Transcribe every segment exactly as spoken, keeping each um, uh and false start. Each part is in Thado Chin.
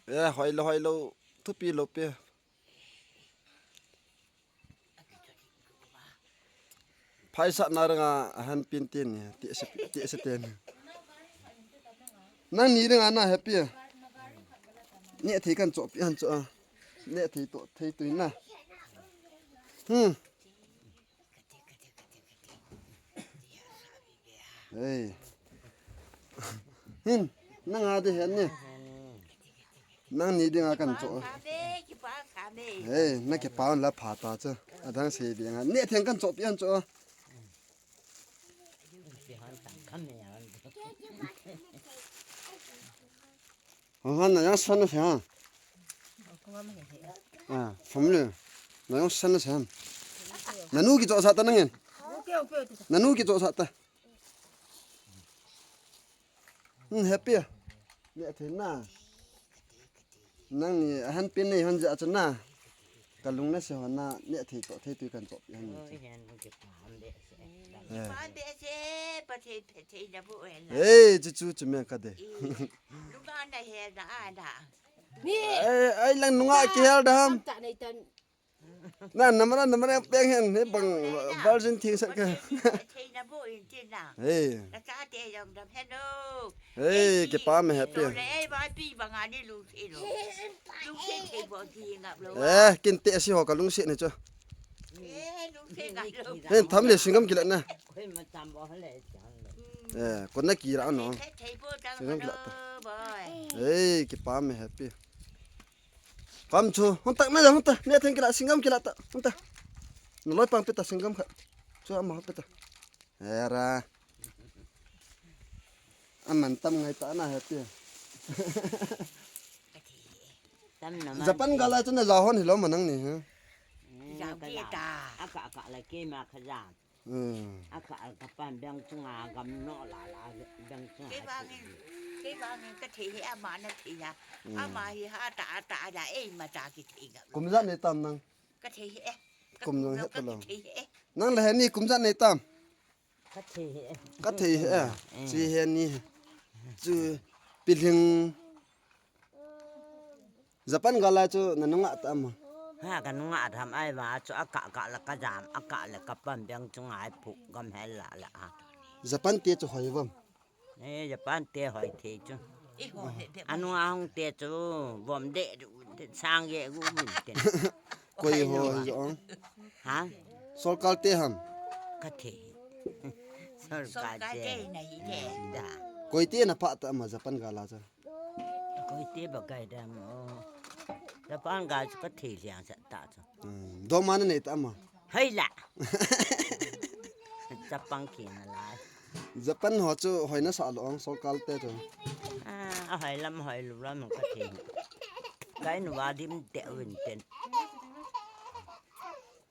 E, hoilou, hoilou. Thupi lou pi. Phaisah na ranga ahan pin tin ni. Ti se, ti se tin. Nangni dinga na happy. Neh thei kan choh pi han choh a. Neh thei toh thei tui na. Hmm. Ei. Hin, nanga di hen ni. Nangni dinga kan choh. Ei, na kipah la pha ta chu. Adang sei dinga. Neh thei kan choh pi han choh. Hon na yang san na sa. Ah, family. Na yang san na sa. Nanu kichoh sah ta nangin. Nanu kichoh sah ta. Hmm, happy. Neh thei na. Nangni ahan pin nei hon ja chu na. Ka lung na se hon na neh thei toh thei tui kan choh pi han ni chu. Eh. Ei, chu chu chu men ka de. Ei, ai lang nunga kihel dam. Na, namara, namara peng hen, he bang virgin thing sat ka. Theina bu in tin na. Hey. Na cha te jong dam hen o. Hey, kipa me happy. To le ei ba pi bang ani lu thi lo. Lu thi thei bo thi ngap lo. Eh, kin te si ho ka lung si ni chu. Eh, lu thi ngap lo. Hen tham le singam kilat na. Koi ma tam bo le. Eh, kon na kira no. Thei bo dang. Singam kilat ta. Boy. Hey, kipa me happy. Kam chu, hung ta na, hung ta, neh thei kila, singam kila ta, hung ta. Na loi pang pe ta, singam khat. Chu ama pe ta. Era. Aman tam ngai ta na he ti. Tam na man. Japan gala chu na ja hon hilou ma nangni, ha? Ja ka ja. Aka, aka la ke ma ka ja. Hmm. Aka, aka pan beng chunga gam no la la beng chunga. Kei vangin, kei vangin ka thei he ama na thei na. Hmm. Ama hi ha ta ta la ei ma ta ki thei ga. Kum ja nei tam nang? Ka thei he. Kum jong he ta lo. Nang le he ni kum ja nei tam? Ka thei he. Ka thei he. Hmm. Chi he ni. Chu piling. Japan gala chu na nunga ta ama. Ha, ka nunga tham ai ma chu aka ka la ka jam, aka le ka pan beng chunga ai phu gam hel la la a. Japan te chu hoi vom. Eh, Japan te hoi thei chu. Anu ahung te chu vom de, de sang ye gu mun te. Koi ho hi jong. Ha? Sorkar te ham. Ka thei. Sorkar te. Sorkar te na hi te. Da. Koi te na pha ta ama Japan gala chu. Koi te ba kai da mo. Japan ga chu ka thei liang sa ta chu. Hmm. Doma na nei ta ama. Hei la. Japan ki na la. Japan ho chu hoi na sa lo ang sorkar te chu. Ah, a hoi lam hoi lu lam ka thei. Kai nu wa dim te win ten.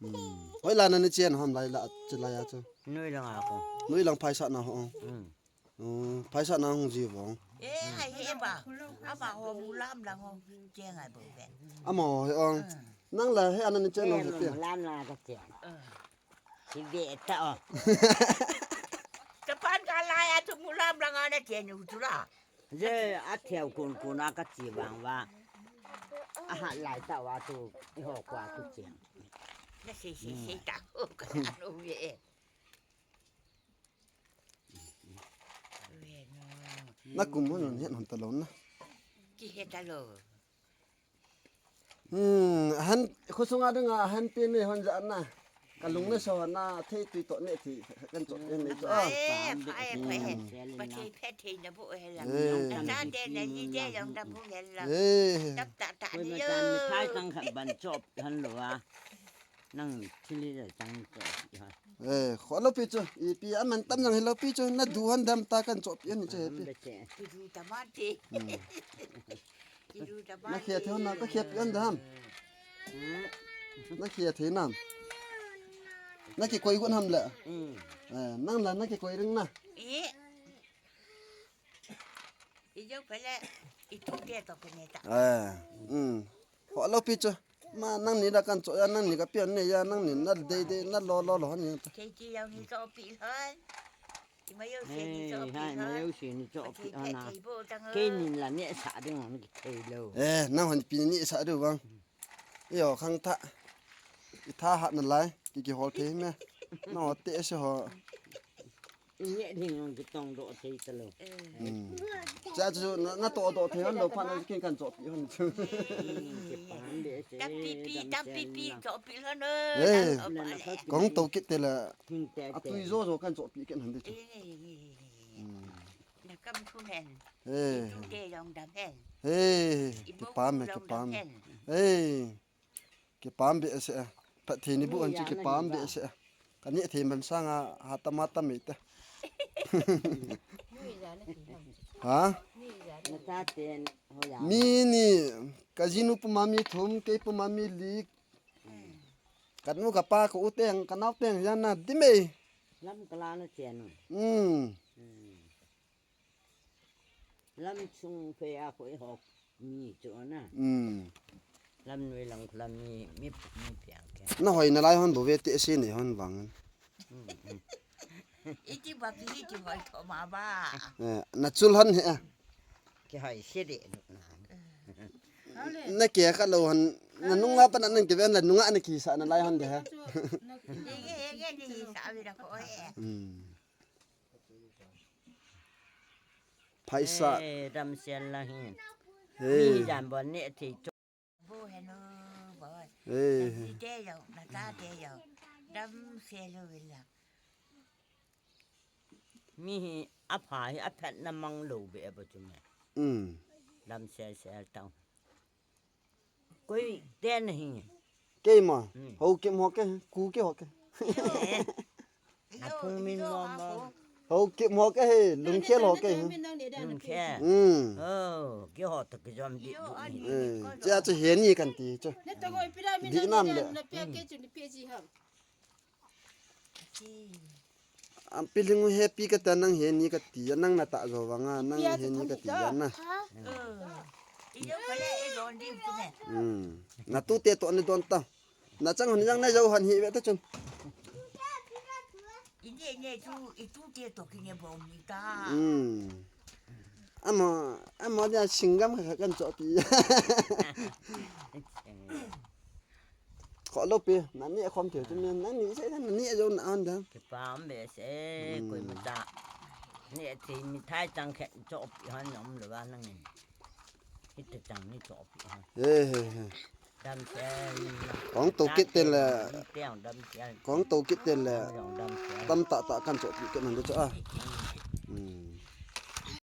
Hmm. Hoi la na ni chen ham lai la chu lai a chu. Nui lang a ko. Nui lang phaisa na ho. Hmm. Hmm, phaisa na hung ji vong. Eh, ai he ba. Ama ho mu lam lang ho. Cheng ai bo be. Ama ho he ong. Hmm. Nang la he ana ni cheng ho he te. Mu lam la ka cheng. Hmm. Si be ta o. Japan gala ya chu mu lam lang ana cheng u chu la. Je a theu kun kun a ka chi vang va. A ha lai ta wa chu i ho kwa chu cheng. Na si si si ta. O ka no ye. Na kum hon hon het hon talou na. Ki het talou. Hmm, han, khosunga dinga han pe nei hon ja na. Ka lung na so na, thei tui to ne thei, kan chop ne nei to. Ai, ai, ai. Pa thei phe thei na bu he la. Eh. Ta ta de na ni de long da bu he la. Eh. Tap ta ta ni yo. Thai tang khan ban chop han lo a. Nang chili le chang to ha. Eh, kho lo pi chu. Ipi a man tam jang hi lo pi chu. Na du hon dam ta kan chop pi ani che pi. Ki du ta ma ti. Hmm. Ki du ta ma. Na khia thei na ka khia pi an dam. Hmm. Na khia thei nam. Na ki koi gun ham le. Hmm. Eh, nang la na ki koi ring na. Eh. I jo pele, i tu te to pene ta. Eh, um. Ho lo pi chu. Ma nang ni la kan cho ya, nang ni ka pian ne ya, nang ni na dei dei, na lo lo lo ni ta. Ke ji yau ni to pi hon. Mayo se ni cho pi ha. Mayo se ni cho pi ha na. Kei nin la neh sah ding hon kithei lou. Eh, nang hon pi neh sah ding vang. Iyo, khang tha. I tha hat na lai, ki kihol thei me. Nang ho te se ho. Neh ding hon kitong doh thei talou. Cha chu na, na toh doh thei hon lou phat na kin kan cho pi hon chu. Tam pi pi, tam pi pi, cho pi lou no. Eh, kong to kit te la. Atui jo jo kan cho pi ken hon de chu. Na kam thu hen. Eh. I tu te jong dam hen. Eh, kipam e, kipam. Eh. Kipam behseh a. Pathen ni bu an chu kipam behseh a. Ka neh thei man sanga ha tam ha tam e ta. Ha? Mi ni, ka jinu puma mi thum, kei puma mi li. Ka nu ka pa ka u teng, ka nau teng jan na di mei. Lam kala na chen. Hmm. Lam chung phe a khoi hok mi chu na. Hmm. Lam nui lang lam mi, mi, mi piang ke. Na hoi na lai hon bo ve te si nei hon vang. Iti ba pi iti hoi tho ma ba. Eh, na chul hon he. Kihoi se de na. Na ke ka lo hon, na nunga pa na nang ke ve na nunga na kisa na lai hon de ha. Ye, ye, ye, ni sa ve da ko e. Hmm. Phaisa. Eh, damsel la hi. Hey. Mi jan bon ne thei cho. Bo henu bo. Hey. Na ti te yo, na ta te yo. Damsel lo vila. Mi hi apha hi aphat na mang lo be ba chu me. Mm. Damsel sel tau. Koi ten hi. Keima. Hmm. Ho ke mo ke, ku ke ho ke. Na phung min mo mo. Ho ke mo ke he, lungkhel ho ke he. Lungkhel. Hmm. Oh, ke ho to ke jom di. Eh, cha chu he ni kan ti chu. Di nam le. Am piling u hepi ka ta nang he ni ka ti a, nang na ta jo vanga, nang he ni ka ti a na. Hmm. Na tu te to ni don ta. Na chang hon jang na jo hon hi ve ta chun. Ine ne tu, i tu te to ki ne bom ni ta. Hmm. Amo, amo dia singgam ka kan cho pi. Kho lo pi, na ni khom thei tu men, na ni se na ni jo na an da. Kipam behseh, koi ma ta. Ni thei mi thai chang khe cho pi han nom lo ba nang ni. Hita chang ni cho pi han. He he he. Damsel. Kong to kit te le. Kong to kit te le. Tam ta ta kan cho pi ke man de cho a. Hmm.